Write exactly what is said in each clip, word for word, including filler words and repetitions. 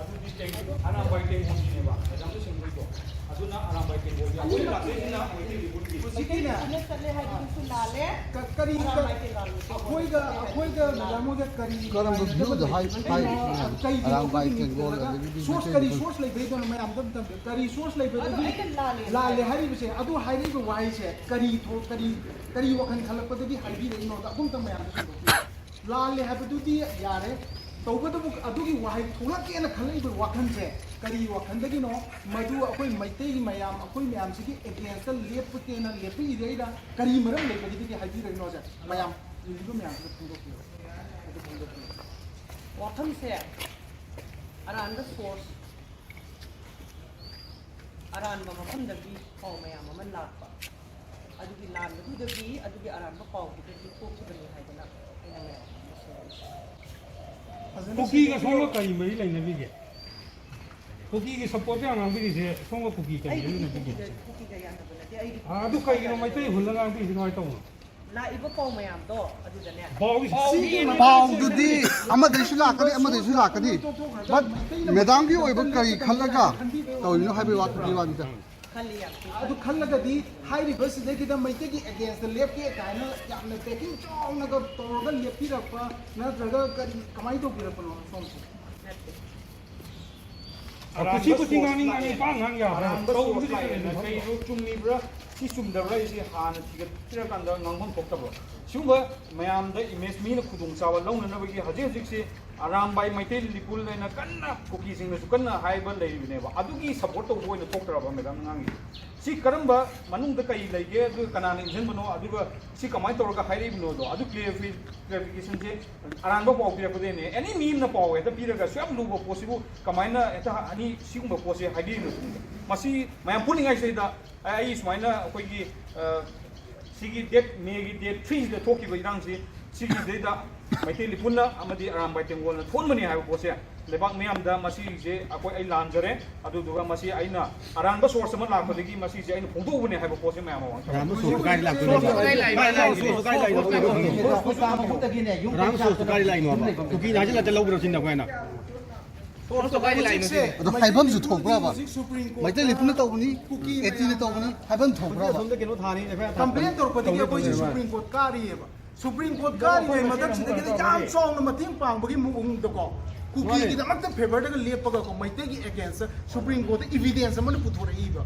ꯑꯗꯨꯗꯤ ꯇꯦꯡ-, ꯑꯔꯥꯝꯕꯥꯏ ꯇꯦꯡꯒꯣꯜꯒꯤꯅꯦꯕ ꯃꯦꯗꯥꯝꯅ ꯁꯦꯝꯗꯣꯏꯗꯣ꯫ ꯑꯗꯨꯅ ꯑꯔꯥꯝꯕꯥꯏ ꯇꯦꯡꯒꯣꯜꯒꯤ꯫ ꯑꯩꯈꯣꯏꯅ ꯂꯥꯛꯆꯩꯁꯤꯅ ꯃꯩꯇꯩ ꯂꯤꯄꯨꯟꯒꯤ꯫ ꯍꯧꯖꯤꯛꯀꯤꯅꯦ꯫ ꯆꯠꯂꯦ ꯍꯥꯏꯕꯗꯨꯁꯨ ꯂꯥꯜꯂꯦ꯫ ꯀ-, ꯀꯔꯤ, ꯀ-, ꯑꯔꯥꯝꯕꯥꯏ ꯇꯦꯡꯒꯣꯜꯒꯤ꯫ ꯑꯩꯈꯣꯏꯒ, ꯑꯩꯈꯣꯏꯒ ꯃꯦꯗꯥꯝ ꯍꯣꯏꯒ ꯀꯔꯤ ꯀꯔꯝꯕ ꯂꯩꯅꯗꯕ view ꯗ ꯍꯥꯏ-, ꯂꯩꯕꯒꯤꯅꯣ? ꯍꯥꯏ-, ꯀꯩꯒꯤꯅꯣ ꯑꯔꯥꯝꯕꯥꯏ ꯑꯩꯈꯣꯏꯒꯤ ꯇꯦꯡꯒꯣꯜ ꯃꯤꯠꯇꯨꯗ ꯑꯗꯒꯤꯗꯤ source, ꯃꯩꯇꯩ ꯀꯔꯤ ꯂꯤꯄꯨꯟ꯫ Source ꯂꯩꯕꯩꯗꯣ ꯃꯌꯥꯝꯗ ꯑꯝꯇꯪ ꯀꯔꯤ source ꯂꯩꯕꯗꯒꯤ ꯑꯗꯣ ꯑꯩꯅ ꯂꯥꯜꯂꯦ ꯂꯥꯜꯂꯦ ꯍꯥꯏꯕ꯫ ꯍꯥꯏꯔꯤꯕꯁꯦ? ꯑꯗꯨ ꯍꯥꯏꯔꯛꯏꯕ ꯋꯥꯍꯩꯁꯦ ꯀꯔꯤ ꯊꯣꯛ-, ꯀꯔꯤ, ꯀꯔꯤ ꯋꯥꯈꯜ ꯈꯜꯂꯛꯄꯗꯒꯤ ꯍꯥꯏꯕꯤꯔꯛꯏꯅꯣꯗ ꯑꯗꯨꯝꯇꯪ ꯃꯌꯥꯝꯗ ꯁꯟꯗꯣꯛꯄꯤꯌꯨ꯫ ꯂꯥꯜꯂꯦ ꯍꯥꯏꯕꯗꯨꯗꯤ ꯌꯥꯔꯦ, ꯇꯧꯕꯇꯕꯨ ꯑꯗꯨꯒꯤ ꯋꯥꯍꯩ ꯊꯣꯛꯂꯛꯀꯦꯅ ꯈꯜꯂꯛꯏꯕ ꯋꯥꯈꯜꯁꯦ ꯀꯔꯤ ꯋꯥꯈꯜꯗꯒꯤꯅꯣ? ꯃꯗꯨ ꯑꯩꯈꯣꯏ ꯃꯩꯇꯩꯒꯤ ꯃꯌꯥꯝ, ꯑꯩꯈꯣꯏ ꯃꯌꯥꯝꯁꯤꯒꯤ against ꯂꯦꯞꯄꯒꯦꯅ ꯂꯦꯞꯄꯤꯔꯛꯏꯔꯥ? ꯀꯔꯤ ꯃꯔꯝ ꯂꯩꯕꯒꯤꯗꯒꯤ ꯍꯥꯏꯕꯤꯔꯛꯏꯅꯣꯁꯦ ꯃꯌꯥꯝ ꯌꯦꯡꯕꯤꯕ ꯃꯌꯥꯝꯁꯤꯗ ꯐꯣꯡꯗꯣꯛꯄꯤꯌꯨ꯫ ꯑꯗꯨ ꯐꯣꯡꯗꯣꯛꯄꯤꯌꯨ꯫ ꯋꯥꯐꯝꯁꯦ ꯑꯔꯥꯟꯕ source, ꯑꯔꯥꯟꯕ ꯃꯐꯝꯗꯒꯤ ꯄꯥꯎ ꯃꯌꯥꯝ ꯑꯃ ꯂꯥꯛꯄ, ꯑꯗꯨꯒꯤ ꯂꯥꯟꯕꯗꯨꯗꯒꯤ, ꯑꯗꯨꯒꯤ ꯑꯔꯥꯟꯕ ꯄꯥꯎꯗꯨꯗꯒꯤ ꯊꯣꯛꯈꯤꯕꯅꯤ ꯍꯥꯏꯗꯅ ꯑꯩꯅ ꯃꯌꯥꯝ ꯑꯃ ꯁꯦꯝꯖꯈꯤ꯫ ꯀꯨꯀꯤꯒ ꯁꯣꯝꯒ ꯀꯔꯤ ꯃꯔꯤ ꯂꯩꯅꯕꯤꯒꯦ? ꯀꯨꯀꯤꯒꯤ support ꯇ ꯌꯥꯝ ꯉꯥꯡꯕꯤꯔꯤꯁꯦ ꯁꯣꯝꯒ ꯀꯨꯀꯤ ꯀꯔꯤ ꯃꯔꯤ ꯑꯩꯒꯤꯗꯤ ꯂꯩꯅꯕꯤꯒꯦ? ꯀꯨꯀꯤꯒ, ꯀꯨꯀꯤꯒ ꯌꯥꯅꯕ ꯅꯠꯇꯦ꯫ ꯑꯩꯒꯤ ꯑꯥ, ꯑꯗꯨ ꯀꯩꯒꯤꯅꯣ ꯃꯩꯇꯩ ꯍꯨꯜꯂ ꯉꯥꯡꯕꯤꯔꯤꯁꯦ ꯀꯃꯥꯏꯅ ꯇꯧꯕꯅꯣ? ꯂꯥꯛꯏꯕ ꯄꯥꯎ ꯃꯌꯥꯝꯗꯣ ꯑꯗꯨꯗꯅꯦ꯫ ꯄꯥꯎꯗꯤ ꯄꯥꯎꯗꯨꯗꯤ ꯑꯃꯗꯩꯁꯨ ꯂꯥꯛꯀꯅꯤ, ꯑꯃꯗꯩꯁꯨ ꯂꯥꯛꯀꯅꯤ꯫ But ꯃꯦꯗꯥꯝꯒꯤ ꯑꯣꯏꯕ ꯀꯔꯤ ꯈꯜꯂꯒ ꯇꯧꯔꯤꯅꯣ ꯍꯥꯏꯕꯒꯤ ꯋꯥ-, ꯋꯥꯅꯤꯗ꯫ ꯈꯜꯂꯤ ꯌꯥꯝ ꯊꯤꯅ꯫ ꯑꯗꯨ ꯈꯜꯂꯒꯗꯤ ꯍꯥꯏꯔꯤꯕꯁꯤꯗꯩꯁꯤꯗ ꯃꯩꯇꯩꯒꯤ against ꯇ ꯂꯦꯞꯀꯦ ꯀꯥꯏꯅ ꯌꯥꯝꯅ packing ꯆꯥꯎꯅꯒ ꯇꯧꯔꯒ ꯂꯦꯞꯄꯤꯔꯛꯄ ꯅꯠꯇ꯭ꯔꯒ ꯀꯔꯤ, ꯀꯃꯥꯏꯅ ꯇꯧꯕꯤꯔꯛꯄꯅꯣ ꯁꯣꯝꯁꯦ? ꯅꯠꯇꯦ꯫ ꯀꯨꯁꯤ ꯀꯨꯁꯤ ꯉꯥꯡꯅꯤꯡ ꯉꯥꯡꯅꯤꯡ ꯄꯥꯡ ꯉꯥꯡ ꯌꯥꯕ꯭ꯔꯥ? ꯑꯔꯥꯟꯕ source ꯇꯧꯕꯗꯤ ꯂꯥꯛꯑꯦꯅ ꯀꯩꯅꯣ? ꯀꯩꯅꯣ ꯆꯨꯝꯃꯤꯕ꯭ꯔꯥ? ꯁꯤ ꯆꯨꯝꯗꯕ꯭ꯔꯥ? ꯑꯩꯁꯦ ꯍꯥꯟꯅ ꯊꯤꯒꯠꯄꯤꯔꯀꯥꯟꯗ ꯉꯥꯡꯐꯝ ꯊꯣꯛꯇꯕ꯭ꯔꯣ? ꯁꯤꯒꯨꯝꯕ ꯃꯌꯥꯝꯗ image ꯃꯤꯅ ꯈꯨꯗꯣꯡꯆꯥꯕ ꯂꯧꯅꯅꯕꯒꯤ ꯍꯧꯖꯤꯛ ꯍꯧꯖꯤꯛꯁꯦ ꯑꯔꯥꯝꯕꯥꯏ ꯃꯩꯇꯩ ꯂꯤꯄꯨꯜ ꯍꯥꯏꯅ ꯀꯟꯅ ꯀꯨꯀꯤꯁꯤꯡꯅꯁꯨ ꯀꯟꯅ ꯍꯥꯏꯕ ꯂꯩꯔꯤꯕꯅꯦꯕ꯫ ꯑꯗꯨꯒꯤ support ꯇꯧꯕ ꯑꯣꯏꯅ ꯊꯣꯛꯇ꯭ꯔꯕ ꯃꯦꯗꯥꯝꯅ ꯉꯥꯡꯉꯤꯁꯦ? ꯁꯤ ꯀꯔꯝꯕ ꯃꯅꯨꯡꯗ ꯀꯔꯤ ꯂꯩꯒꯦ, ꯑꯗꯨꯒ ꯀꯅꯥꯅ ꯏꯟꯁꯤꯟꯕꯅꯣ, ꯑꯗꯨꯒ ꯁꯤ ꯀꯃꯥꯏꯅ ꯇꯧꯔꯒ ꯍꯥꯏꯔꯛꯏꯕꯅꯣꯗꯣ ꯑꯗꯨ clarify-, clarification ꯁꯦ ꯑꯔꯥꯟꯕ ꯄꯥꯎ ꯄꯤꯔꯛꯄꯗꯩꯅꯦ꯫ Any ꯃꯤ ꯑꯃꯅ ꯄꯥꯎ ꯍꯦꯛꯇ ꯄꯤꯔꯒ ꯑꯁꯨꯛ ꯌꯥꯝ ꯂꯨꯕ ꯄꯣꯠꯁꯤꯕꯨ ꯀꯃꯥꯏꯅ ꯍꯦꯛꯇ ꯑꯅꯤ ꯁꯤꯒꯨꯝꯕ ꯄꯣꯠꯁꯦ ꯍꯥꯏꯕꯤꯔꯤꯅꯣ ꯁꯤꯅꯤꯗ꯫ ꯃꯁꯤ ꯃꯌꯥꯝ ꯄꯨꯟꯅꯤꯡꯉꯥꯏꯁꯤꯗꯩꯗ ꯑꯩ ꯁꯨꯃꯥꯏꯅ ꯑꯩꯈꯣꯏꯒꯤ, ꯑ, ꯁꯤꯒꯤ date, May ꯒꯤ date three ꯁꯤꯗ ꯊꯣꯛꯈꯤꯕ ꯏꯔꯥꯡꯁꯤ, ꯁꯤꯒꯤꯁꯤꯗꯩꯗ ꯃꯩꯇꯩ ꯂꯤꯄꯨꯟꯅ ꯑꯃꯗꯤ ꯑꯔꯥꯝꯕꯥꯏ ꯇꯦꯡꯒꯣꯜꯅ ꯊꯣꯛꯍꯟꯕꯅꯤ ꯍꯥꯏꯕ ꯄꯣꯠꯁꯦ ꯂꯩꯕꯥꯛ ꯃꯤꯌꯥꯝꯗ ꯃꯁꯤꯁꯦ ꯑꯩꯈꯣꯏ, ꯑꯩ ꯂꯥꯟꯖꯔꯦ, ꯑꯗꯨꯗꯨꯒ ꯃꯁꯤ ꯑꯩꯅ ꯑꯔꯥꯟꯕ ꯁꯣꯔꯁ ꯑꯃ ꯂꯥꯛꯄꯗꯒꯤ ꯃꯁꯤꯁꯦ ꯑꯩꯅ ꯐꯣꯡꯗꯣꯛꯎꯕꯅꯦ ꯍꯥꯏꯕ ꯄꯣꯠꯁꯦ ꯃꯌꯥꯝ ꯃꯃꯥꯡꯗ ꯑꯔꯥꯟꯕ ꯁꯣꯔꯁ ꯀꯥꯏꯗ ꯂꯥꯛꯇꯣꯏꯅꯣ? ꯑꯔꯥꯟꯕ ꯁꯣꯔꯁ ꯀꯥꯏꯗ ꯂꯥꯛꯏꯅꯣ ꯍꯥꯏꯕ? ꯀꯨꯀꯤꯅ ꯍꯥꯏꯖꯤꯜꯂꯛꯇ ꯂꯧꯕ꯭ꯔꯣ ꯁꯤꯅ ꯑꯩꯈꯣꯏꯅ? ꯁꯣꯔꯁꯇꯣ ꯀꯥꯏꯗ ꯂꯥꯛꯏꯅꯣ ꯁꯤꯅ? ꯑꯗꯣ ꯍꯥꯏꯐꯝꯁꯨ ꯊꯣꯛꯄ꯭ꯔꯕ? ꯃꯩꯇꯩ ꯂꯩꯄꯨꯅ ꯇꯧꯕꯅꯤ, ꯀꯨꯀꯤ ꯑꯦꯇꯤꯅ ꯇꯧꯕꯅꯤ ꯍꯥꯏꯐꯝ ꯊꯣꯛꯄ꯭ꯔꯕ? ꯁꯣꯝꯗ ꯀꯩꯅꯣ ꯊꯥꯅꯤ, ꯑꯦꯐ ꯑꯥꯏ ꯑꯥꯔ ꯀꯝꯄ꯭ꯂꯦꯟ ꯇꯧꯔꯛꯄꯗꯒꯤ ꯑꯩꯈꯣꯏꯁꯦ ꯁꯨꯄ꯭ꯔꯤꯝ ꯀꯣꯔꯠ ꯀꯥꯔꯤꯑꯕ꯫ ꯁꯨꯄ꯭ꯔꯤꯝ ꯀꯣꯔꯠ ꯀꯥꯔꯤꯉꯩ ꯃꯊꯛꯁꯤꯗꯒꯤꯗꯤ ꯌꯥꯝ ꯆꯥꯎꯅ ꯃꯇꯦꯡ ꯄꯥꯡꯕꯒꯤ ꯃꯑꯣꯡꯗꯀꯣ, ꯀꯨꯀꯤꯒꯤꯗꯃꯛꯇ ꯐꯦꯚꯔꯗꯒ ꯂꯦꯞꯄꯒꯀꯣ, ꯃꯩꯇꯩꯒꯤ ꯑꯦꯒꯦꯟꯁꯇ ꯁꯨꯄ꯭ꯔꯤꯝ ꯀꯣꯔꯠꯇ ꯏꯚꯤꯗꯦꯟꯁ ꯑꯃꯅ ꯄꯨꯊꯣꯔꯛꯏꯕ꯫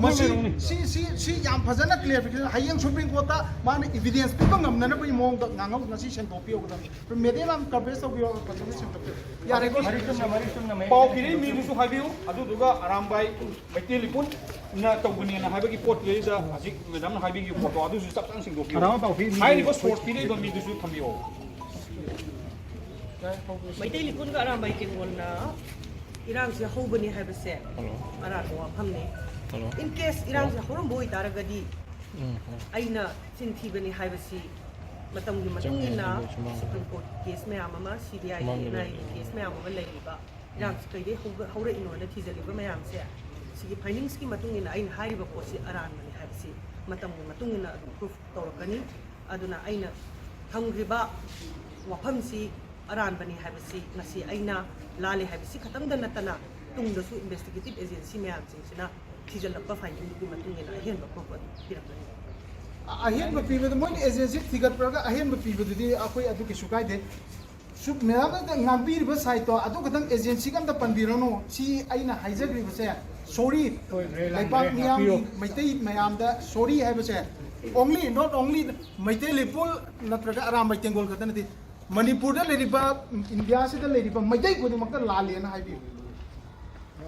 ꯃꯁꯤ, ꯁꯤ, ꯁꯤ, ꯁꯤ ꯌꯥꯝ ꯐꯖꯅ ꯀ꯭ꯂꯤꯌꯥꯔꯤꯐꯤꯀꯦꯁꯟ, ꯍꯌꯦꯡ ꯁꯨꯄ꯭ꯔꯤꯝ ꯀꯣꯔꯠꯇ ꯃꯥꯅ ꯏꯚꯤꯗꯦꯟꯁ ꯄꯤꯕ ꯉꯝꯅꯅꯕꯒꯤ ꯃꯑꯣꯡꯗ ꯉꯥꯡꯍꯧ ꯉꯁꯤ ꯁꯦꯡꯗꯣꯛꯄꯤꯌꯣ꯫ ꯃꯦꯗꯤꯌꯥ ꯃꯌꯥꯝ ꯀꯚꯔꯦꯖ ꯇꯧꯕꯤꯌꯣ, ꯐꯖꯅ ꯁꯦꯡꯗꯣꯛꯄꯤꯌꯣ꯫ ꯌꯥꯔꯦꯀꯣ? ꯃꯔꯤꯛ ꯆꯨꯝꯅ, ꯃꯔꯤꯛ ꯆꯨꯝꯅ ꯃꯌꯦꯛ ꯄꯥꯎ ꯁꯦꯡꯅ ꯄꯤꯔꯛꯏ ꯃꯤꯗꯨꯁꯨ ꯍꯥꯏꯕꯤꯌꯨ, ꯑꯗꯨꯗꯨꯒ ꯑꯔꯥꯝꯕꯥꯏ ꯃꯩꯇꯩ ꯂꯤꯄꯨꯟꯅ ꯇꯧꯕꯅꯦꯅ ꯍꯥꯏꯕꯒꯤ ꯄꯣꯠꯇꯨꯗꯩꯗ ꯍꯧꯖꯤꯛ ꯃꯦꯗꯥꯝꯅ ꯍꯥꯏꯕꯤꯈꯤꯕ ꯄꯣꯠꯇꯣ ꯑꯗꯨꯁꯨ ꯆꯞ ꯆꯥꯅ ꯁꯦꯡꯗꯣꯛꯄꯤꯌꯨ꯫ ꯑꯔꯥꯝꯕꯥꯏ ꯄꯥꯎ ꯄꯤꯔꯤ ꯃꯤꯗꯨ ꯍꯥꯏꯔꯤꯕ ꯁꯣꯔꯁ ꯄꯤꯔꯛꯏꯕ ꯃꯤꯗꯨꯁꯨ ꯊꯝꯕꯤꯌꯣ꯫ ꯃꯩꯇꯩ ꯂꯤꯄꯨꯟꯒ ꯑꯔꯥꯝꯕꯥꯏ ꯇꯦꯡꯒꯣꯜꯅ ꯏꯔꯥꯡꯁꯦ ꯍꯧꯕꯅꯤ ꯍꯥꯏꯕꯁꯦ ꯍꯜꯂꯣ꯫ ꯑꯔꯥꯟꯕ ꯋꯥꯐꯝꯅꯤ꯫ ꯍꯜꯂꯣ꯫ ꯏꯟ ꯀꯦꯁ ꯏꯔꯥꯡꯁꯦ ꯍꯜꯂꯣ꯫ ꯍꯧꯔꯝꯕ ꯑꯣꯏꯇꯥꯔꯒꯗꯤ ꯎꯝ, ꯍꯜꯂꯣ꯫ ꯑꯩꯅ ꯆꯤꯟ ꯊꯤꯕꯅꯤ ꯍꯥꯏꯕꯁꯤ ꯃꯇꯝꯒꯤ ꯃꯇꯨꯡ ꯆꯨꯝꯃꯦ, ꯏꯟꯅ ꯆꯨꯝꯃꯦ, ꯆꯨꯝꯃꯦ꯫ ꯁꯨꯄ꯭ꯔꯤꯝ ꯀꯣꯔꯠ ꯀꯦꯁ ꯃꯌꯥꯝ ꯑꯃ, ꯁꯤ ꯕꯤ ꯑꯥꯏ, ꯃꯥꯅꯦ, ꯑꯦꯟ ꯑꯥꯏ ꯑꯦ ꯃꯥꯅꯦ꯫ ꯀꯦꯁ ꯃꯌꯥꯝ ꯑꯃ ꯂꯩꯔꯤꯕ ꯏꯔꯥꯡꯁꯤ ꯀꯩꯗꯩ ꯍꯧꯒ-, ꯍꯧꯔꯛꯏꯅꯣꯅ ꯊꯤꯖꯤꯜꯂꯤꯕ ꯃꯌꯥꯝꯁꯦ, ꯁꯤꯒꯤ ꯐꯥꯏꯟꯗꯤꯡꯁꯀꯤ ꯃꯇꯨꯡ ꯏꯟꯅ ꯑꯩꯅ ꯍꯥꯏꯔꯤꯕ ꯄꯣꯠꯁꯤ ꯑꯔꯥꯟꯕꯅꯤ ꯍꯥꯏꯕꯁꯤ ꯃꯇꯝꯒꯤ ꯃꯇꯨꯡ ꯏꯟꯅ ꯑꯗꯨꯝ ꯄ꯭ꯔꯨꯐ ꯇꯧꯔꯛꯀꯅꯤ꯫ ꯑꯗꯨꯅ ꯑꯩꯅ ꯊꯝꯈ꯭ꯔꯤꯕ ꯋꯥꯐꯝꯁꯤ ꯑꯔꯥꯟꯕꯅꯤ ꯍꯥꯏꯕꯁꯤ ꯉꯁꯤ ꯑꯩꯅ ꯂꯥꯜꯂꯦ ꯍꯥꯏꯕꯁꯤ ꯈꯛꯇꯪꯗ ꯅꯠꯇꯅ, ꯇꯨꯡꯗꯁꯨ ꯏꯟꯚꯦꯁꯇꯤꯒꯦꯇꯤꯚ ꯑꯦꯖꯦꯟꯁꯤ ꯃꯌꯥꯝꯁꯤꯡꯁꯤꯅ ꯊꯤꯖꯤꯜꯂꯛꯄ ꯐꯥꯏꯟꯗꯤꯡꯗꯨꯒꯤ ꯃꯇꯨꯡ ꯏꯟꯅ ꯑꯍꯦꯟꯕ ꯄ꯭ꯔꯨꯐ ꯑꯗꯨ ꯄꯤꯔꯛꯀꯅꯤ꯫ ꯑꯍꯦꯟꯕ ꯄꯤꯕꯗ ꯃꯣꯏꯅ ꯑꯦꯖꯦꯟꯁꯤ ꯊꯤꯒꯠꯄ꯭ꯔꯒ ꯑꯍꯦꯟꯕ ꯄꯤꯕꯗꯨꯗꯤ ꯑꯩꯈꯣꯏ ꯑꯗꯨ ꯀꯩꯁꯨ ꯀꯥꯏꯗꯦ꯫ ꯁꯨ-, ꯃꯦꯗꯥꯝꯅ ꯉꯥꯡꯕꯤꯔꯤꯕ ꯁꯥꯏꯠꯇꯣ ꯑꯗꯨ ꯈꯛꯇꯪ ꯑꯦꯖꯦꯟꯁꯤꯒ ꯑꯝꯇ ꯄꯟꯕꯤꯔꯅꯨ꯫ ꯁꯤ ꯑꯩꯅ ꯍꯥꯏꯖꯈ꯭ꯔꯤꯕꯁꯦ, ꯁꯣꯔꯤ, ꯂꯣꯏꯈ꯭ꯔꯦ, ꯂꯩꯕꯥꯛ ꯂꯣꯏꯈ꯭ꯔꯦ, ꯃꯤꯌꯥꯝꯒꯤ, ꯉꯥꯛꯄꯤꯌꯨ꯫ ꯃꯩꯇꯩ ꯃꯌꯥꯝꯗ ꯁꯣꯔꯤ ꯍꯥꯏꯕꯁꯦ, only, not only ꯃꯩꯇꯩ ꯂꯩꯄꯨꯜ ꯅꯠꯇ꯭ꯔꯒ ꯑꯔꯥꯝꯕꯥꯏ ꯇꯦꯡꯒꯣꯜ ꯈꯛꯇ ꯅꯠꯇꯦ, ꯃꯅꯤꯄꯨꯔꯗ ꯂꯩꯔꯤꯕ, ꯏꯟꯗꯤꯌꯥꯁꯤꯗ ꯂꯩꯔꯤꯕ ꯃꯩꯇꯩ ꯈꯨꯗꯤꯡꯃꯛꯇ ꯂꯥꯜꯂꯦꯅ ꯍꯥꯏꯕꯤꯌꯨ꯫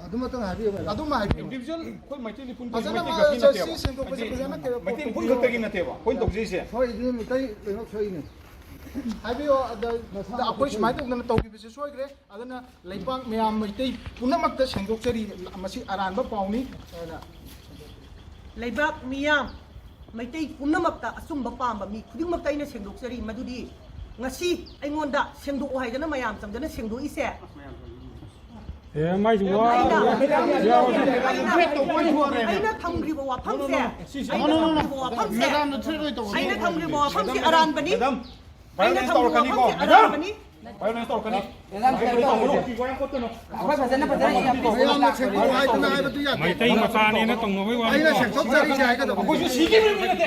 ꯑꯗꯨꯃꯇꯪ ꯍꯥꯏꯕꯤꯌꯨ, ꯃꯦꯗꯥꯝ꯫ ꯑꯗꯨꯃ ꯍꯥꯏꯕꯤꯌꯨ꯫ ꯏꯟꯗꯤꯕꯤꯖꯨꯋꯦꯜ ꯑꯩꯈꯣꯏ ꯃꯩꯇꯩ ꯂꯤꯄꯨꯟ ꯐꯖꯅ ꯃꯩꯇꯩ ꯈꯛꯀꯤ ꯁꯤ ꯅꯠꯇꯦꯕ꯫ ꯁꯦꯡꯗꯣꯛꯄꯁꯦ ꯍꯥꯏꯗꯤ ꯐꯖꯅ ꯀꯩꯅꯣ ꯃꯩꯇꯩ ꯂꯤꯄꯨꯟ ꯈꯛꯇꯒꯤ ꯅꯠꯇꯦꯕ ꯑꯩꯈꯣꯏꯅ ꯇꯧꯖꯩꯁꯦ꯫ ꯍꯣꯏ, ꯑꯗꯨ ꯃꯩꯇꯩ ꯀꯩꯅꯣ ꯁꯣꯏꯅꯦ꯫ ꯍꯥꯏꯕꯤꯌꯣ, ꯑꯗ, ꯅꯁꯥ ꯑꯩꯈꯣꯏ ꯁꯨꯃꯥꯏꯅ ꯇꯧꯗꯅ ꯇꯧꯈꯤꯕꯁꯦ ꯁꯣꯏꯈ꯭ꯔꯦ꯫ ꯑꯗꯨꯅ ꯂꯩꯕꯥꯛ ꯃꯌꯥꯝ ꯃꯩꯇꯩ ꯄꯨꯝꯅꯃꯛꯇ ꯁꯦꯡꯗꯣꯛꯆꯔꯤ, ꯃꯁꯤ ꯑꯔꯥꯟꯕ ꯄꯥꯎꯅꯤ꯫ ꯑꯗꯨꯅ ꯂꯩꯕꯥꯛ ꯃꯤꯌꯥꯝ ꯃꯩꯇꯩ ꯄꯨꯝꯅꯃꯛꯇ, ꯑꯆꯨꯝꯕ ꯄꯥꯝꯕ ꯃꯤ ꯈꯨꯗꯤꯡꯃꯛꯇ ꯑꯩꯅ ꯁꯦꯡꯗꯣꯛꯆꯔꯤ, ꯃꯗꯨꯗꯤ ꯉꯁꯤ ꯑꯩꯉꯣꯟꯗ ꯁꯦꯡꯗꯣꯛꯑꯣ ꯍꯥꯏꯗꯅ ꯃꯌꯥꯝ ꯆꯪꯗꯅ ꯁꯦꯡꯗꯣꯛꯏꯁꯦ꯫ ꯑꯦ ꯃꯥꯏꯁꯨ ꯋꯥ ꯑꯩꯅ ꯑꯩꯅ ꯑꯩꯅ ꯊꯝꯈ꯭ꯔꯤꯕ ꯋꯥꯐꯝꯁꯦ ꯑꯩꯅ ꯊꯝꯈ꯭ꯔꯤꯕ ꯋꯥꯐꯝꯁꯦ ꯑꯩꯅ ꯊꯝꯈ꯭ꯔꯤꯕ ꯋꯥꯐꯝꯁꯦ ꯑꯔꯥꯟꯕꯅꯤ꯫ ꯑꯩꯅ ꯊꯝꯈ꯭ꯔꯤꯕ ꯋꯥꯐꯝꯁꯦ ꯑꯔꯥꯟꯕꯅꯤ꯫ ꯚꯥꯏꯑꯣꯂꯦꯟꯁ ꯇꯧꯔꯛꯀꯅꯤ꯫ ꯑꯩꯈꯣꯏ ꯐꯖꯅ ꯐꯖꯅ ꯏꯔꯝꯃꯣ꯫ ꯃꯌꯥꯝꯅ ꯁꯦꯡꯗꯣꯛꯑꯣ ꯍꯥꯏꯗꯅ ꯍꯥꯏꯕꯗꯨ ꯌꯥꯗꯦ꯫ ꯃꯩꯇꯩ ꯃꯆꯥꯅꯦꯅ ꯇꯧꯅꯕꯩ ꯋꯥꯅꯤ꯫ ꯑꯩꯅ ꯁꯦꯡꯗꯣꯛꯆꯔꯤꯁꯦ ꯍꯥꯏꯒꯗꯕ꯫ ꯑꯩꯈꯣꯏꯁꯨ ꯁꯤꯒꯤ ꯃꯤꯅꯠꯇꯦ꯫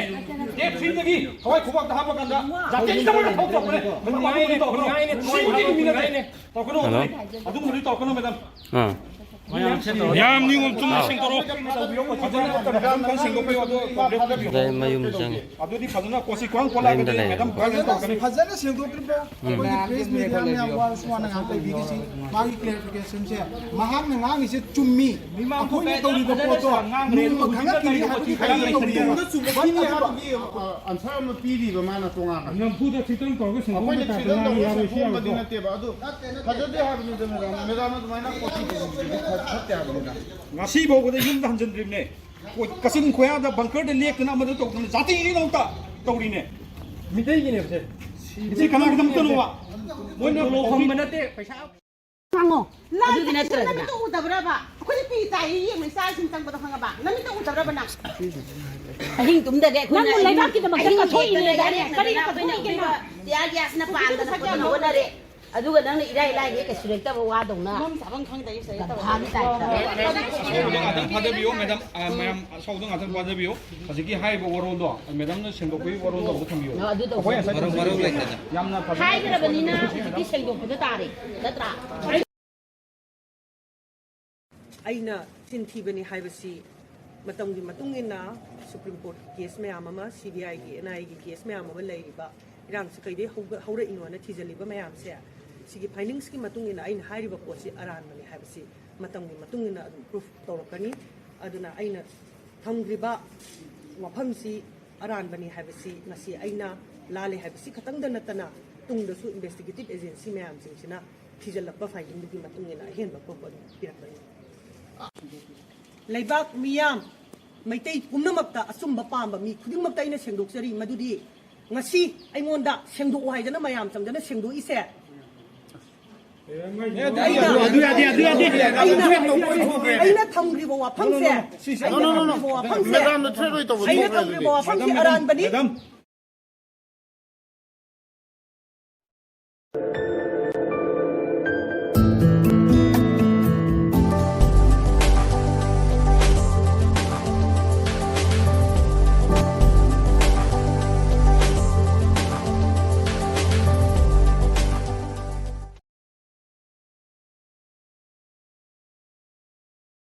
ꯗꯦꯠ ꯊ꯭ꯔꯤꯗꯒꯤ ꯊꯋꯥꯏ ꯈꯨꯕꯥꯛꯇ ꯍꯥꯞꯄ ꯀꯥꯟꯗ ꯖꯥꯇꯤꯒꯤꯗꯃꯛꯇ ꯊꯕꯛ ꯇꯧꯔꯛꯄꯅꯦ꯫ ꯃꯦꯗꯥꯝ, ꯑꯗꯨꯒꯨꯝꯕꯗꯤ ꯇꯧꯔꯛꯀꯅꯣ꯫ ꯁꯤꯒꯤ ꯃꯤꯅꯠꯇꯦ꯫ ꯇꯧꯔꯛꯀꯅꯣ꯫ ꯑꯗꯨꯒꯨꯝꯕꯗꯤ ꯇꯧꯔꯛꯀꯅꯣ ꯃꯦꯗꯥꯝ꯫ ꯃꯌꯥꯝ ꯅꯤꯌꯣꯝ ꯆꯨꯝꯅ ꯁꯦꯡꯗꯣꯔꯛꯑꯣ꯫ ꯐꯖꯅ ꯐꯖꯅ ꯁꯦꯡꯗꯣꯛꯄꯤꯌꯣ꯫ ꯑꯗꯣ ꯄ꯭ꯔꯣꯕ꯭ꯂꯦꯝ ꯂꯩꯕꯤꯌꯣ꯫ ꯁꯤꯗ ꯃꯌꯨꯝ ꯆꯪꯉꯤ꯫ ꯑꯗꯨꯗꯤ ꯐꯖꯅ ꯀꯣꯆꯤ ꯈꯨꯍꯪ ꯈꯣꯠꯂꯛꯑꯒꯗꯤ ꯃꯌꯨꯝꯗ ꯂꯩꯌꯦꯕꯀꯣ꯫ ꯃꯦꯗꯥꯝ ꯚꯥꯏꯑꯣꯂꯦꯟꯁ ꯇꯧꯔꯛꯀꯅꯤ꯫ ꯐꯖꯅ ꯁꯦꯡꯗꯣꯛꯇ꯭ꯔꯤꯐꯥꯎ ꯑꯩꯈꯣꯏꯒꯤ ꯄ꯭ꯔꯦꯁ ꯃꯤꯗꯤꯌꯥ ꯃꯌꯥꯝ ꯋꯥꯔꯁꯨ ꯋꯥꯅ ꯉꯥꯏꯍꯥꯛ ꯂꯩꯕꯤꯒꯦꯁꯤ꯫ ꯃꯥꯒꯤ ꯀ꯭ꯂꯦꯔꯤꯐꯤꯀꯦꯁꯟꯁꯦ ꯃꯍꯥꯛꯅ ꯉꯥꯡꯉꯤꯁꯦ ꯆꯨꯝꯃꯤ꯫ ꯑꯩꯈꯣꯏꯅ ꯇꯧꯔꯤꯕ ꯄꯣꯠꯇꯣ ꯅꯣꯡꯃ ꯈꯪꯉꯛꯈꯤꯅꯤ ꯍꯥꯏꯕꯒꯤ ꯀꯔꯤ ꯇꯧꯔꯤꯅꯣ? ꯑꯟꯁꯔ ꯑꯃ ꯄꯤꯔꯤꯕ ꯃꯥꯅ ꯇꯣꯉꯥꯟꯅ꯫ ꯅꯝꯐꯨꯗ ꯊꯤꯇꯪ ꯇꯧꯔꯒ ꯑꯩꯈꯣꯏꯅ ꯁꯦꯡꯗꯣꯛꯄ ꯊꯤꯇꯪ ꯇꯧꯔꯒ ꯌꯥꯔꯣꯏ ꯁꯤ ꯁꯦꯡꯗꯣꯛꯑꯝꯕꯗꯤ ꯌꯥꯔꯣꯏꯀꯣ꯫ ꯅꯠꯇꯦꯕ꯫ ꯑꯗꯨ ꯐꯖꯗꯦ ꯍꯥꯏꯕꯅꯤꯗ ꯃꯦꯗꯥꯝ꯫ ꯃꯦꯗꯥꯝ ꯑꯗꯨꯃꯥꯏꯅ ꯄꯣꯠ ꯐꯠꯇꯦ ꯍꯥꯏꯕꯅꯤꯗ꯫ ꯉꯁꯤꯐꯥꯎꯕꯗ ꯌꯨꯝꯗ ꯍꯟꯖꯤꯟꯗ꯭ꯔꯤꯕꯅꯦ꯫ ꯀꯣ-, ꯀꯛꯆꯤꯡ ꯈꯣꯌꯥꯗ ꯕꯪꯀꯔꯗ ꯂꯦꯛꯇꯅ ꯑꯃꯗ ꯇꯧꯗꯅ ꯖꯥꯇꯤꯒꯤꯗꯃꯛꯇ ꯇꯧꯔꯤꯅꯦ꯫ ꯃꯤꯇꯩꯒꯤꯅꯦꯕꯁꯦ꯫ ꯁꯤ ꯀꯅꯥꯒꯤꯗꯃꯛꯇꯅꯣꯕ? ꯃꯣꯏꯅ ꯇꯣꯂꯣꯞ ꯐꯪꯕ ꯅꯠꯇꯦ, ꯄꯩꯁꯥ꯫ ꯑꯗꯨꯗꯤ ꯅꯠꯇ꯭ꯔꯗꯅ꯫ ꯅꯃꯤꯠꯇ ꯎꯗꯕ꯭ꯔꯕ? ꯑꯩꯈꯣꯏꯗꯤ ꯄꯤ ꯆꯥꯏꯌꯦ, ꯌꯦꯡꯉꯨ, ꯏꯆꯥ ꯏꯁꯤꯡ ꯆꯪꯕꯗꯣ ꯈꯪꯉꯕ? ꯅꯃꯤꯠꯇ ꯎꯗꯕ꯭ꯔꯕ ꯅꯪ? ꯑꯍꯤꯡ ꯇꯨꯝꯗꯒꯦ ꯑꯩꯈꯣꯏꯅ ꯅꯪꯕꯨ ꯑꯍꯤꯡ ꯂꯩꯕꯥꯛꯀꯤꯗꯃꯛꯇ ꯑꯍꯤꯡ ꯀꯠꯊꯣꯛꯏꯅꯦ ꯍꯦꯛꯇꯅ ꯗꯥꯏꯅꯦ꯫ ꯂꯦꯛꯇꯅ ꯀꯔꯤꯅꯣ ꯑꯩꯈꯣꯏꯅ ꯀꯠꯊꯣꯛꯏꯗꯅ? ꯄꯤꯕ tear gas ꯅ ꯄꯥꯟꯗꯅ ꯈꯣꯠꯇꯅ ꯍꯣꯠꯅꯔꯦ꯫ ꯑꯗꯨꯒ ꯅꯪꯅ ꯏꯔꯥꯏ ꯂꯥꯏꯒꯤ ꯀꯩꯁꯨ ꯂꯩꯇꯕ ꯋꯥꯗꯧꯅ꯫ ꯒꯙꯥꯒꯤ type ꯇ꯫ ꯉꯥꯛꯇꯪ ꯐꯥꯗꯕꯤꯌꯣ ꯃꯦꯗꯥꯝ꯫ ꯑ, ꯃꯌꯥꯝ ꯁꯣꯝꯗ ꯉꯥꯛꯇꯪ ꯐꯥꯗꯕꯤꯌꯣ꯫ ꯍꯧꯖꯤꯛꯀꯤ ꯍꯥꯏꯔꯤꯕ ꯋꯥꯔꯣꯜꯗꯣ, ꯃꯦꯗꯥꯝꯅ ꯁꯦꯡꯗꯣꯛꯄꯒꯤ ꯋꯥꯔꯣꯜꯗꯣ ꯑꯝꯇ ꯊꯝꯕꯤꯌꯣ꯫ ꯑ, ꯑꯗꯨ ꯇꯧꯁꯤ꯫ ꯑꯩꯈꯣꯏ ꯉꯁꯥꯏ ꯊꯝꯖꯔꯤꯕ ꯌꯥꯝꯅ ꯐꯖꯅ ꯍꯥꯏꯈ꯭ꯔꯕꯅꯤꯅ ꯍꯧꯖꯤꯛꯇꯤ ꯁꯦꯡꯗꯣꯛꯄꯗ ꯇꯥꯔꯦ, ꯅꯠꯇ꯭ꯔꯥ? ꯑꯩꯅ ꯆꯤꯟ ꯊꯤꯕꯅꯤ ꯍꯥꯏꯕꯁꯤ ꯃꯇꯝꯒꯤ ꯃꯇꯨꯡ ꯏꯟꯅ ꯁꯨꯄ꯭ꯔꯤꯝ ꯀꯣꯔꯠꯀꯤ ꯀꯦꯁ ꯃꯌꯥꯝ ꯑꯃ, ꯁꯤ ꯕꯤ ꯑꯥꯏꯒꯤ, ꯑꯦꯟ ꯑꯥꯏ ꯑꯦꯒꯤ ꯀꯦꯁ ꯃꯌꯥꯝ ꯑꯃ ꯂꯩꯔꯤꯕ ꯏꯔꯥꯡꯁꯤ ꯀꯩꯗꯩ ꯍꯧꯒ-, ꯍꯧꯔꯛꯏꯅꯣꯅ ꯊꯤꯖꯤꯜꯂꯤꯕ ꯃꯌꯥꯝꯁꯦ, ꯁꯤꯒꯤ ꯐꯥꯏꯟꯗꯤꯡꯁꯀꯤ ꯃꯇꯨꯡ ꯏꯟꯅ ꯑꯩꯅ ꯍꯥꯏꯔꯤꯕ ꯄꯣꯠꯁꯤ ꯑꯔꯥꯟꯕꯅꯤ ꯍꯥꯏꯕꯁꯤ ꯃꯇꯝꯒꯤ ꯃꯇꯨꯡ ꯏꯟꯅ ꯑꯗꯨꯝ ꯄ꯭ꯔꯨꯐ ꯇꯧꯔꯛꯀꯅꯤ꯫ ꯑꯗꯨꯅ ꯑꯩꯅ ꯊꯝꯈ꯭ꯔꯤꯕ ꯋꯥꯐꯝꯁꯤ ꯑꯔꯥꯟꯕꯅꯤ ꯍꯥꯏꯕꯁꯤ ꯉꯁꯤ ꯑꯩꯅ ꯂꯥꯜꯂꯦ ꯍꯥꯏꯕꯁꯤ ꯈꯛꯇꯪꯗ ꯅꯠꯇꯅ ꯇꯨꯡꯗꯁꯨ ꯏꯟꯚꯦꯁꯇꯤꯒꯦꯇꯤꯚ ꯑꯦꯖꯦꯟꯁꯤ ꯃꯌꯥꯝꯁꯤꯡꯁꯤꯅ ꯊꯤꯖꯤꯜꯂꯛꯄ ꯐꯥꯏꯟꯗꯤꯡꯗꯨꯒꯤ ꯃꯇꯨꯡ ꯏꯟꯅ ꯑꯍꯦꯟꯕ ꯄ꯭ꯔꯨꯐ ꯑꯗꯨꯝ ꯄꯤꯔꯛꯀꯅꯤ꯫ ꯂꯩꯕꯥꯛ ꯃꯤꯌꯥꯝ, ꯃꯩꯇꯩ ꯄꯨꯝꯅꯃꯛꯇ ꯑꯆꯨꯝꯕ ꯄꯥꯝꯕ ꯃꯤ ꯈꯨꯗꯤꯡꯃꯛꯇ ꯑꯩꯅ ꯁꯦꯡꯗꯣꯛꯆꯔꯤ ꯃꯗꯨꯗꯤ ꯉꯁꯤ ꯑꯩꯉꯣꯟꯗ ꯁꯦꯡꯗꯣꯛꯑꯣ ꯍꯥꯏꯗꯅ ꯃꯌꯥꯝ ꯆꯪꯗꯅ ꯁꯦꯡꯗꯣꯛꯏꯁꯦ꯫ ꯑꯗꯨ ꯌꯥꯗꯦ, ꯑꯗꯨ ꯌꯥꯗꯦ꯫ ꯑꯩꯅ, ꯑꯩꯅ ꯊꯝꯈ꯭ꯔꯤꯕ ꯋꯥꯐꯝꯁꯦ, ꯑꯩꯅ ꯊꯝꯈ꯭ꯔꯤꯕ ꯋꯥꯐꯝꯁꯦ, ꯃꯦꯗꯥꯝꯗ ꯊ꯭ꯔꯦꯠ ꯑꯣꯏ ꯇꯧꯕ ꯑꯩꯅ ꯊꯣꯛꯈ꯭ꯔꯦ ꯊꯝꯈ꯭ꯔꯤꯕ ꯑꯗꯨꯗꯤ꯫ ꯋꯥꯐꯝꯁꯦ ꯑꯔꯥꯟꯕꯅꯤ꯫ ꯃꯦꯗꯥꯝ,